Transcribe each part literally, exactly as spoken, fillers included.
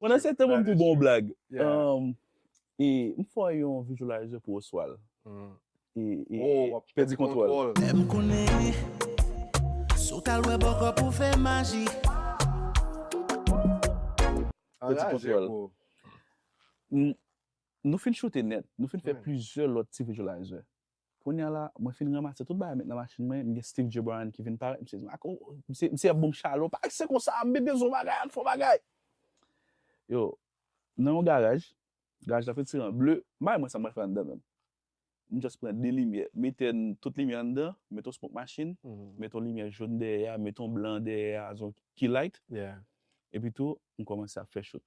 Pandan se tan, mwen, m tou bon blag. Yeah. Um, e m fè yon visualizer pou Oswald. Mm. E, e, Oh, e w ap pèdi kontwòl. Lè m konnen, si w t al wè bòkò pou fè maji. Anraje, Kontwòl. Bro. M- Nou fin choute nèt. Nou fin fè Ouais. plizyè lòt ti visualizer. Kounye a la, mwen fin ranmase tout bagay met nan machin mwen, m gen Steve J. Bryan ki vin parèt, misye di, "Marco, misye, misye ap ban m chalè, pa se konsa, m bezwen yon bagay, al fè yon bagay." Yo, nan yon garaj, garaj la fentirè an ble, m pa wè mwen sa m pral fè anndan menm. M just pran de limyè, mete n- tout limyè anndan, mete yon smoke machine, Mhm. mete yon limyè jòn dèyè a, mete yon blan dèyè a, yon key light, Yeah. epi tou, m kòmanse ap fè shoot.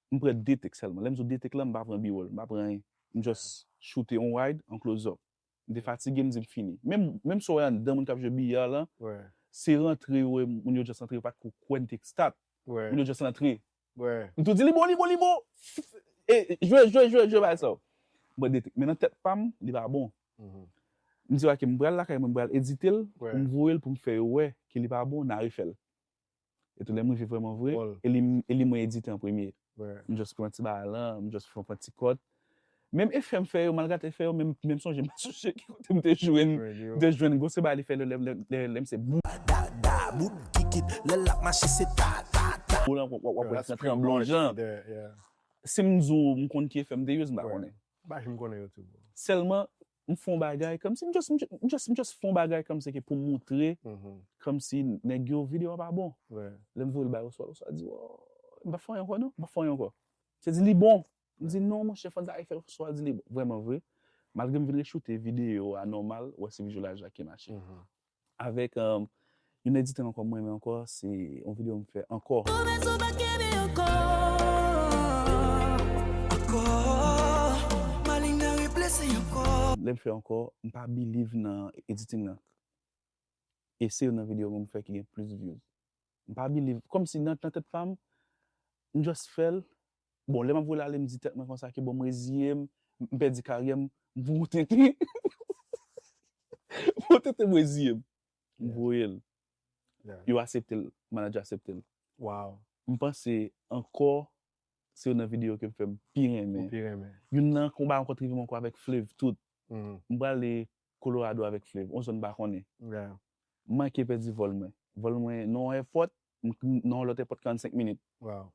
M pran de take sèlman. Lè m di w de take la, m pa pran B-roll, m pa pran anyen. M just shoote yon wide an close up. M te fatige, m di m fini. Menm, menm si w wè anndan moun k ap jwe biya la, Ouais. se rantre yo, moun yo just rantre, yo pa t ko kwè n te start. Ouais. Moun yo just rantre. Ouais. M tou di li bon, li bon, li bon. E, jwe, jwe, jwe, jwe, bay sa. Bon, de take. Men nan tèt pa m, li pa bon. Mhm. M di, "Ok, m pral lakay mwen, m pral edite l, Ouais. pou m voye l, pou m fè yo wè ke li pa bon, n a refè l." E tou lè m rive vrèman vre, Bòl. e li, e li mwen edite an premye. Ouais. M just pran ti bagay lan, m just fè yon ti kòt. Menm efè m fè yo, malgre efè yo, menm, menm sonje, m pa sonje ki kote m te jwenn, Ouais, yo. m te jwenn gwo se bagay li fè lè, lè, lè, lè, lè m se boum. Da, da, bout kikit, lè l ap mache se ta, ta, ta. Ou la, w ap, w ap, w ap Yo, wè that's nan pretty tranblon hard jan. There, yeah. Si m di w, m konn ki efè m te jwenn, m pa Ouais. konnen. Ba, m konnen yo tou, bro. Sèlman, m fè yon bagay, kòmsi m just, m just, m just fè yon bagay, kòmsi ke pou m montre, Mhm. kòmsi nèg yo, videyo a pa bon. Ouais. Lè m voye l bay Oswald, Oswald di, "Oh, m pa fè anyen ankò, non, m pa fè anyen ankò." Se di, "Li bon." M di, "Non, monchè, fò n ta refè l." Oswald di, "Li bon." Vrèman vre, malgre m vin rechoute videyo a nòmal, wè se visualizer la ki mache. Mhm. Avèk, um, yon editè ankò, mwen renmen ankò, se yon videyo m fè ankò. Ou bezwen pa kenbe ankò. Ankò. Malin nan replese ankò. Lè m fè ankò, m pa believe nan editing lan. E se youn nan videyo mwen m fè ki gen plis views. M pa believe, kòmsi nan, nan tèt pa m, m just fè l. Bon, lè m ap voye l ale, m di tèt mwen konsa ke bon, m reziye m, m pèdi karyè m, m voye tenten. M voye tenten, m reziye m. M Yeah. voye l. Yeah. Yo aksepte l, manager aksepte l. Wow. M panse ankò, se youn nan videyo ke m fè m pi renmen. Ou pi renmen. Youn nan konba ankò t rive m ankò avèk Flav tout. Mhm. M prale Colorado avèk Flav, yon zòn m pa konnen. Yeah. M manke pèdi vòl mwen. Vòl mwen nan yon airport, m, nan yon lòt airport karannsenk minit. Wow.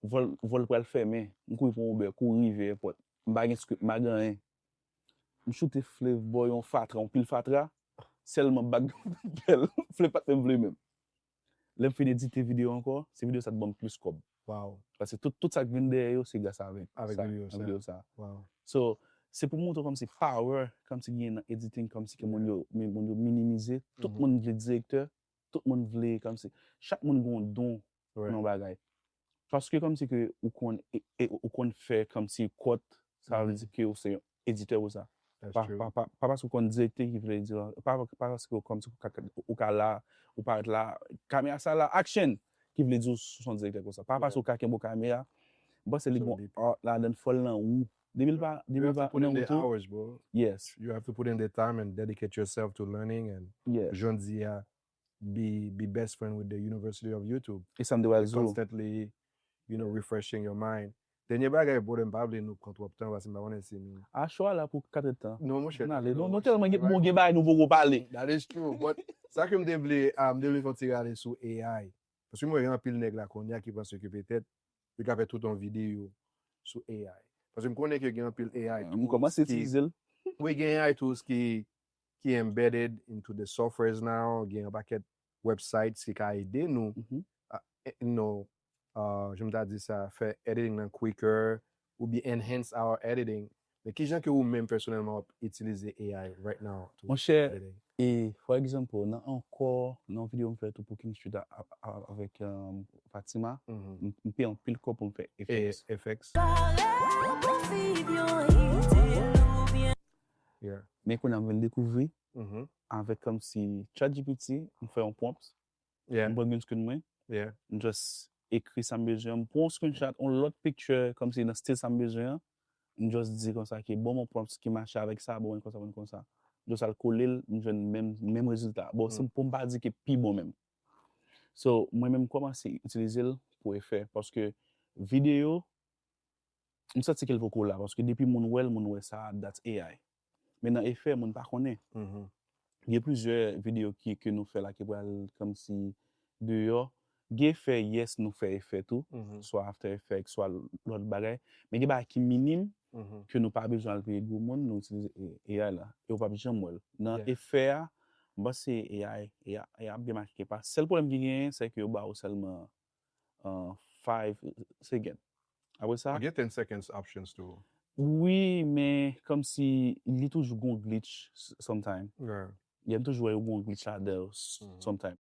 Vòl, vòl pral fèmen. M kouri pran Uber, kouri rive airport. M pa gen script, m pa gen anyen. M choute Flav bò yon fatra, yon pil fatra. Sèlman background bèl. Flav pa t menm vle menm. Lè m fin edite videyo ankò, se videyo sa t ban m plis kòb. Wow. Paske tout, tout sa k vin dèyè yo, se gras avèk Avèk sa, videyo nan sa. Videyo sa. Wow. So, se pou montre kòmsi power, kòmsi gen nan editing, kòmsi ke moun yo, moun yo minimize. Tout Mhm. moun vle direktè, tout moun vle kòmsi, chak moun gen yon don pou Ouais. yon bagay. Paske kòmsi ke ou konn, e, e, ou konn fè kòmsi kòt, sa vle Mhm. di ke ou se yon editè pou sa. That's Pa, true. pa, pa, pa paske ou konn direkte ki vle di, pa, pa paske ou kòmsi ou ka, ou ka la, ou parèt la, kamera sa la, action, ki vle di ou se yon direktè konsa. Pa Yeah. paske ou ka kenbe yon kamera. M panse li So gon deep. Art ladan, fò l nan ou. Depi l pa, You depi l have to pa put in nan ou the tou. Hours, bro. Yes. You have to put in the time and dedicate yourself to learning and Yeah. jodi a be, be best friend with the University of YouTube. E sa m te pral di w. Constantly, you know, refreshing your mind. Dènye bagay, bro, m pa vle nou pran twòp tan, paske m pa konnen si nou A, show a la pou kat èdtan. Non, monchè. N ale. Non, Non, non, monchè, tèlman gen, right. bon, gen bagay nou poko pale. That is true. But sa ke m te vle, ah, m te vle fè yon ti rale sou A I. Paske mwen wè gen anpil nèg la kounye a ki panse ke petèt yo ka fè tout yon videyo sou A I. Paske m konnen ke gen anpil A I M kòmanse itilize l. Wi, gen A I tools ki, ki embedded into the softwares now, gen yon pakèt websites ki ka ede nou, Mhm. ah, eh, nou, ah, jan m ta di sa, fè editing nan quicker, oubyen enhance our editing. Men kijan ke ou menm pèsonèlman w ap itilize A I right now to Monchè, editing? E, for example, nan ankò, nan yon videyo m fè tou pou King Street a, a, a, avèk, um, Fatima, Mhm. m, m peye anpil kòb pou m fè E effects. F X. Parèt pou viv yon ide oubyen Yeah. Men kounye a m vin dekouvri, Mhm. avèk kòmsi ChatGPT, m fè yon prompt, Yeah. m pran green screen mwen, Yeah. m just ekri sa m bezwen, m pran yon screenshot, yon lòt picture, kòmsi nan stil sa m bezwen an, m just di konsa ke bon, m yon prompt ki mache avèk sa, bon, konsa, bon, konsa. M just al kole l, m jwenn menm, menm rezilta. Bon, se Mm. pou m pa di ke pi bon menm. So, mwen menm m kòmanse itilize l pou efè, paske Videyo, m santi ke l poko la, paske depi moun wè l, moun wè sa, that's A I. Men nan efè, moun pa konnen. Gen plizyè videyo ki, ke nou fè la ki pral kòmsi deyò. Gen efè, yes, nou fè efè tou, swa After Effects, swa lòt bagay. Men gen bagay ki minim, ke nou pa bezwen al peye gwo moun, nou itilize A I la. E w p ap janm wè l. Nan efè a, m panse A I, A I, A I ap byen mache pa. Sèl pwoblèm ki genyen, se ke yo ba ou sèlman uh, five second. Apre sa, Gen ten seconds options tou. Wi, men kòmsi li toujou gon glitch s- sometime. Yeah. Gen toujou wè yo gon glitch ladan sometime.